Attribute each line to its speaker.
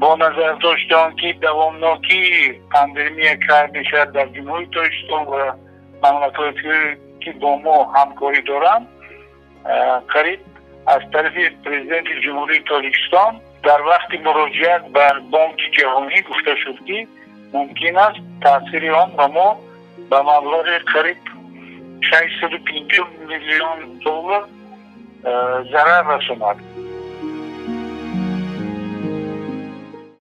Speaker 1: Бо назардошти он ки давомнокии пандемия кай мешавад дар Ҷумҳурии Тоҷикистон ва мамлакатҳое, ки бо мо ҳамкорӣ доранд, қариб аз тарафи Президенти Ҷумҳурии Тоҷикистон дар вақти муроҷиат ба Бонки ҷаҳонӣ гуфта шуд, ки мумкин аст таъсири он ба мо ба маблағи қариб 650 миллион доллар зарар расонад.